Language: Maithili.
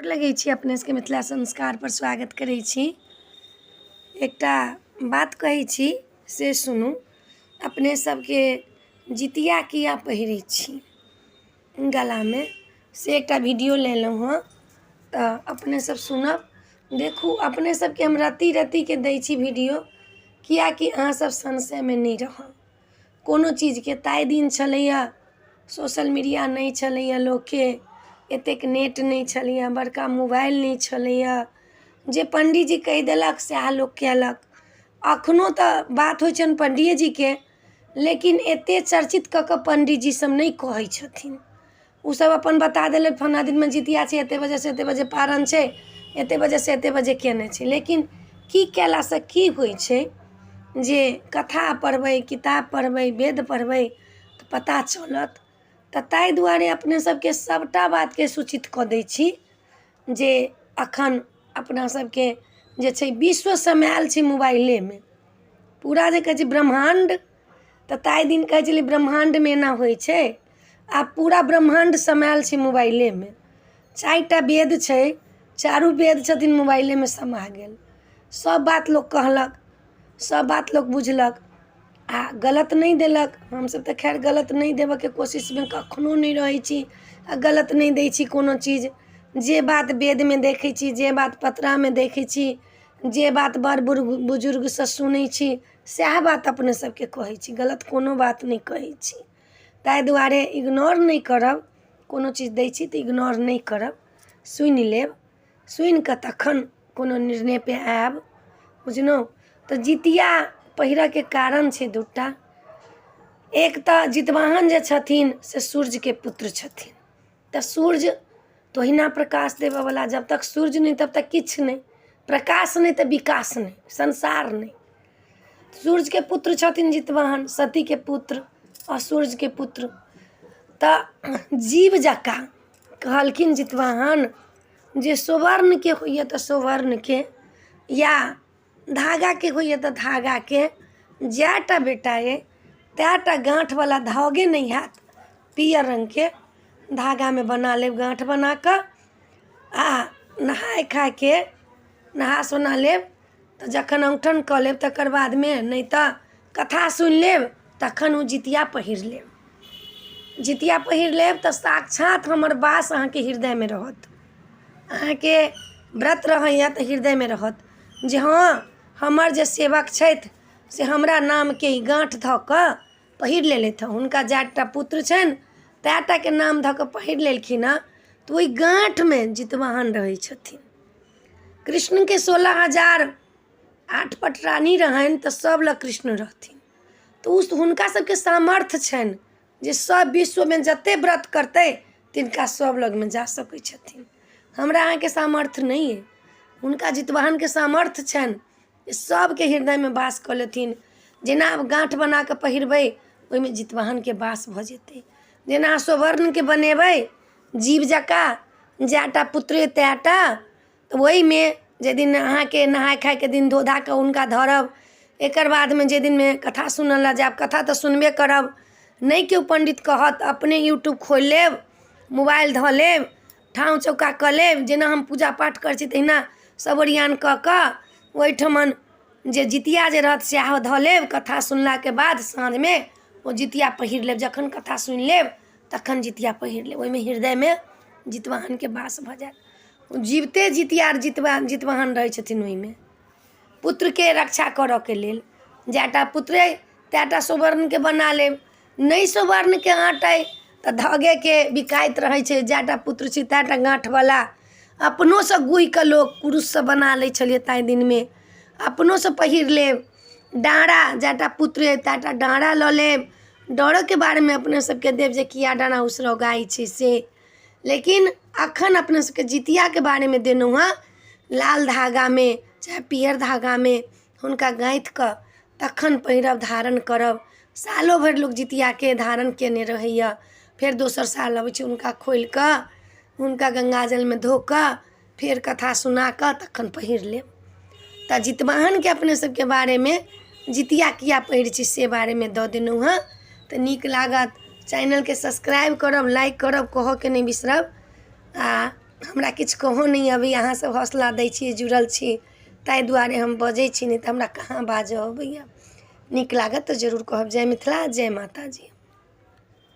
लगै छी अपने सबके मिथिला संस्कारपर स्वागत करै छी। एकटा बात कहै छी से सुनू। अपने सबके जितिया किया पहिरै छी गलामे, से एकटा वीडियो लेलहुँ हँ, तऽ अपने सब सुनब। देखू, अपने सबके हम रत्ती रत्तीके दै छी वीडियो, किएकि अहाँ सब संशयमे नहि रहब कोनो चीजके। ताहि दिन छलैए सोशल मीडिया नहि छलैए, लोकके एतेक नेट नहि छलैए, बड़का मोबाइल नहि छलैए। जे पण्डीजी कहि देलक सएह लोक कयलक। एखनो तऽ बात होइ छनि पण्डियेजीके, लेकिन एतेक चर्चित कऽ कऽ पण्डीजी सब नहि कहै छथिन। ओसब अपन बता देलथि, फल्लाँ दिनमे जितिया छै, एतेक बजेसँ एतेक बजे पारन छै, एतेक बजेसँ एतेक बजे केने छै। लेकिन की कयलासँ की होइ छै, जे कथा पढ़बै, किताब पढ़बै, वेद पढ़बै तऽ पता चलत। तऽ ताहि दुआरे अपने सबके सबटा बातके सूचित कऽ दै छी जे एखन अपना सबके जे छै विश्व समायल छै मोबाइलेमे पूरा। जे कहै छै ब्रह्माण्ड, तऽ ताहि दिन कहै छलै ब्रह्माण्डमे एना होइ छै, आब पूरा ब्रह्माण्ड समायल छै मोबाइलेमे। 4 टा वेद छै, चारू वेद छथिन मोबाइलेमे समा गेल। सब बात लोक कहलक, सब बात लोक बुझलक आ गलत नहि देलक। हमसब तऽ खैर गलत नहि देबऽके कोशिशमे कखनो नहि रहै छी आ गलत नहि दै छी कोनो चीज। जे बात वेदमे देखै छी, जे बात पतरामे देखै छी, जे बात बड़ बुजुर्गसँ सुनै छी, सएह बात अपने सबके कहै छी। गलत कोनो बात नहि कहै छी। ताहि दुआरे इग्नोर नहि करब। कोनो चीज दै छी तऽ इग्नोर नहि करब, सुनि लेब, सुनि कऽ तखन कोनो निर्णयपर आयब, बुझलहुँ? तऽ जितिया पहिरऽके कारण छै 2 टा। एक तऽ जितवाहन जे छथिन से सूर्यके पुत्र छथिन, तऽ सूर्य तऽ ओहिना प्रकाश देबऽवला। जब तक सूर्य नहि तब तक किछु नहि। प्रकाश नहि तऽ विकास नहि, संसार नहि। सूर्यके पुत्र छथिन जितवाहन, सतीके पुत्र आओर सूर्यके पुत्र। तऽ जीव जकाँ कहलखिन जितवाहन जे सुवर्णके होइए तऽ सुवर्णके, या धागाके होइए तऽ धागाके। जए टा बेटा अइ तए टा गाँठवला धागे नहि हैत, पीयर रङ्गके धागामे बना लेब, गाँठ बना कऽ आ नहाय खायके नहा सोना लेब। तऽ जखन औँठन कऽ लेब तकर बादमे, नहि तऽ कथा सुनि लेब, तखन ओ जितिया पहिर लेब। जितिया पहिर लेब तऽ साक्षात हमर वास अहाँके हृदयमे रहत। अहाँके व्रत रहैए तऽ हृदयमे रहत जे हँ, हमर जे सेवक छथि से हमरा नामके ई गाँठ धऽ कऽ पहिर लेलथि हँ। हुनका जए टा पुत्र छनि तए टाके नाम धऽ कऽ पहिर लेलखिन हँ, तऽ ओहि गाँठमे जितवाहन रहै छथिन। कृष्णके 16,008 पटरानी रहनि तऽ सभ लग कृष्ण रहथिन। तऽ ओ हुनका सभके सामर्थ्य छनि जे सभ विश्वमे जतेक व्रत करतै तिनका सभ लगमे जा सकै छथिन। हमरा अहाँके सामर्थ्य नहि अइ। हुनका जितवाहनके सामर्थ्य छनि जे सभके हृदयमे वास कऽ लेथिन। जेना आब गाँठ बना कऽ पहिरबै, ओहिमे जितवाहनके वास भऽ जेतै। जेना सुवर्णके बनेबै जीव जकाँ, जए टा पुत्रे तए टा, तऽ ओहिमे जाहि दिन अहाँके नहाय खायके दिन धो धा कऽ हुनका धरब, एकर बादमे जाहि दिनमे कथा सुनऽ लए जायब, कथा तऽ सुनबे करब। नहि केओ पण्डित कहत, अपने यूट्यूब खोलि लेब, मोबाइल धऽ लेब, ठाँव चौका कऽ लेब। जेना हम पूजा पाठ करै छी तहिना सभ ओरियान कऽ कऽ ओहिठमन जे जितिया जे रहत सएह धऽ लेब। कथा सुनलाके बाद साँझमे ओ जितिया पहिर लेब। जखन कथा सुनि लेब तखन जितिया पहिर लेब, ओहिमे हृदयमे जितवाहनके वास भऽ जायत। जीविते जितिया जितवाहन रहै छथिन ओहिमे पुत्रके रक्षा करऽके लेल। जए टा पुत्र अइ तए टा सुवर्णके बना लेब। नहि सुवर्णके आँट अइ तऽ धागेके बिकाइत रहै छै। जए टा पुत्र छै तए टा गाँठवला अपनोसँ गूहिकऽ लोक कुरूससँ बना लै छलियै ताहि दिनमे, अपनोसँ पहिर लेब। डाँरा, जए टा पुत्र अइ तए टा डाँरा लऽ लेब। डाँरोके बारेमे अपने सबके देब जे किया डाँरा उसरगाइ छै से। लेकिन अखन अपना सबके जितियाके बारेमे देलहुँ हँ। लाल धागामे चाहे पीयर धागामे हुनका गाँथि कऽ तखन पहिरब, धारण करब। सालो भरि लोक जितियाके धारण कयने रहैए। फेर दोसर साल अबै छै, हुनका खोलि कऽ, हुनका गङ्गाजलमे धो कऽ, फेर कथा सुना कऽ तखन पहिर लेब। तऽ जितवाहनके अपने सबके बारेमे जितिया किया पहिरै छी से बारेमे दऽ देलहुँ हँ। तऽ नीक लागत, चैनलके सब्सक्राइब करब, लाइक करब, कहऽके नहि बिसरब आ हमरा किछु कहऽ नहि अबैए अहाँ सब हौसला दै छियै जुड़ल छी ताहि दुआरे हम बजै छी नहि तऽ हमरा कहाँ बाजऽ अबैए। नीक लागत तऽ जरूर कहब। जय मिथिला, जय माताजी।